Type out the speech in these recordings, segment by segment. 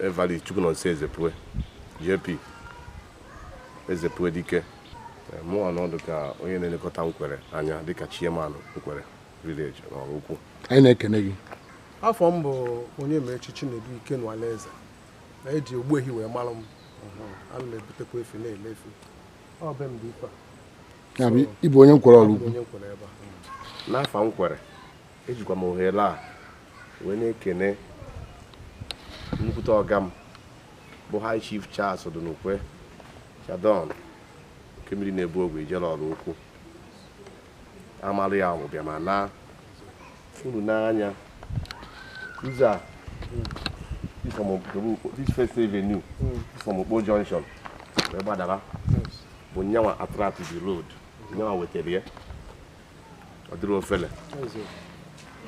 Evali Chukwunonso Ezepue, JP Ezepue Dike. Mụ ọnọdụ ka onye na-elekọta Nkwere anya dịka chairman Nkwere village n'Oraukwu. Anyị na-ekene gị. Afọ m bụ onye Mechi Chinedu Ikenwalaeze, na-eji ogbuehi wee mara m. Ana m ebutekwa efi na-ele efi. Ọ be m dị ife a. Ya bụ ịbụ onye Nkwere Oraukwu. Onye Nkwere ebe a. N'afọ Nkwere, ejikwa m ohere a wee na-ekene nnukwute ọga m bụ High Chief Charles Odunukwe Chadon nke mmiri na-ebu ogwe ijele Oraukwu. Amalụ ya bụ bịa ma na unu n'anya ụzọ a this First Avenue from Okpo Junction wee gbadara bụ nyanwa attract the road, nyanwa wetara ya, ọ dịrị ofele.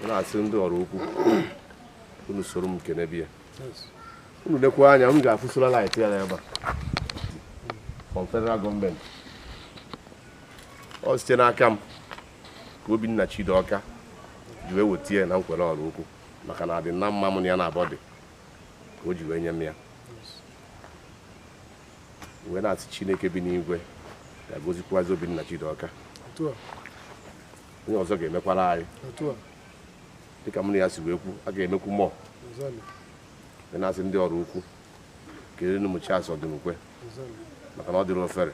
Na-asị ndị Oraukwu unu soro m kene bịa. Unu lekwa anya m ga-afụ solar light ya ebe a from federal gọọmenti. Ọ site n'aka m ka Obinna Chidoka ji wee weta ya na Nkwere Oraukwu, maka na adị na mma m na ya na-abọ dị ka o ji wee nye m ya. Wee na-asị Chineke bi n'igwe ga-agozikwazi Obinna Chidoka. Onye ọzọ ga-emekwara anyị dịka m na ya si wee kwu, a ga-emekwu mmụọ. Na-asị ndị Oraukwu kelere m Charles Odunukwe maka na ọ dịrị ofere.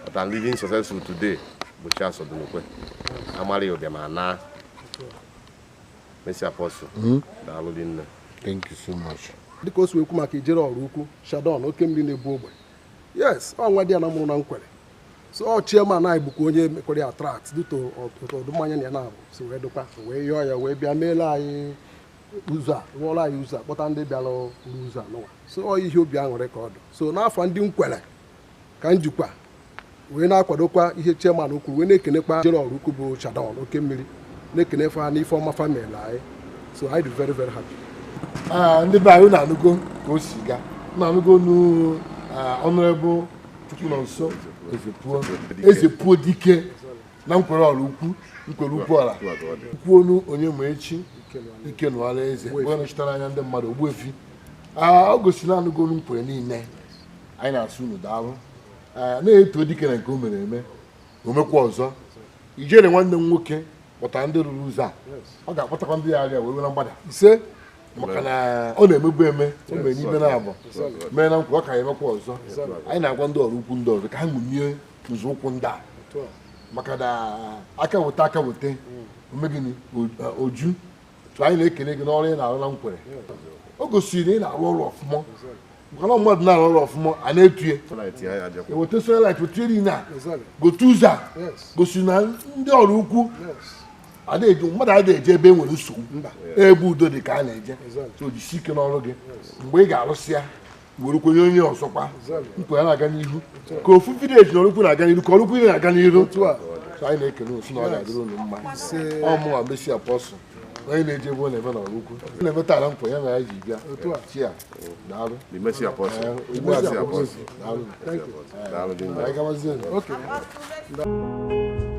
But I'm living successful today bụ Charles Odunukwe. Amara ya ụbịa ma na Mercy Apostle. Daalụ nne. Thank you so much. Dịka o si ekwu maka ijere Oraukwu Chadon oke mmiri na-ebu ogbe. Yes, ọ nwa dị ya na mụrụ na Nkwere. So ọ chairman anyị bụkwa onye mekwere ya attract due to ọdụ mmanya na ya na-abụ si wee dụkwa wee yọọ ya wee bịa meela anyị ụzọ a, rụọrọ anyị ụzọ a, kpọta ndị bịara ụzọ a n'ụwa. So ọ ihe obi aṅụrị ka ọ dị. So n'afọ ndị Nkwere ka njikwa wee na-akwadokwa ihe chairman kwuru, wee na-ekenekwa ijere Oraukwu bụ Chadon oke mmiri, na-ekenefa ha n'ife ọma family anyị. So I do very very happy. Ndị be anyị na-anụgo ka o si gaa, na-anụgo nu Honorable Chukwunonso Ezepue Dike na Nkwere Oraukwu, Nkwere Ukwu Ọra kwuonu onye ma echi Ikenwalaeze onye nọchitere anya ndị mmadụ Ogbuefi. Ọ gosiri na anụgo Nkwere niile anyị na-asụ unu daalụ, na-eto dike na nke o mere eme, o mekwa ọzọ. Ijere nwanne m nwoke kpọtara ndị rụrụ ụzọ a, ọ ga-akpọtakwa ndị ya arịa wee were mgbada ise, maka na ọ na-emebu eme, o mere n'ibe na-abụ mee na nkwa, ọ ka ya emekwa ọzọ. Anyị na-agwa ndị Oraukwu ndị ọzọ ka ha ṅụnye nzọụkwụ ndị a, maka na aka weta aka weta omegịnị oju. Anyị na-ekele gị n'ọrụ ị na-arụ na Nkwere. O gosiri na ị na-arụ ọrụ ọfụma, maka na mmadụ na-arụ ọrụ ọfụma a na-etu ya eweta solar light wetie niile a gote ụzọ a, gosiri na ndị Oraukwu mmadụ adịghị eje ebe e nwere nsogbu, ebe udo dị ka a na-eje. So jisie ike n'ọrụ gị, mgbe ị ga-arụsị ya were onye ọzọkwa. Nkwere na-aga n'ihu ka ofu vileji na Oraukwu na-aga n'ihu, ka Oraukwu na-aga n'ihu. Anyị na-ekele osu na ọ ga-adịrị unu mma. Ọ mụnwa Mercy Apostle onye na-eje ebe ọ na-eme na Oraukwu na-emeta ala Nkwere ya na ya ji bịa chia. Daalụ. Mercy Apostle. Daalụ.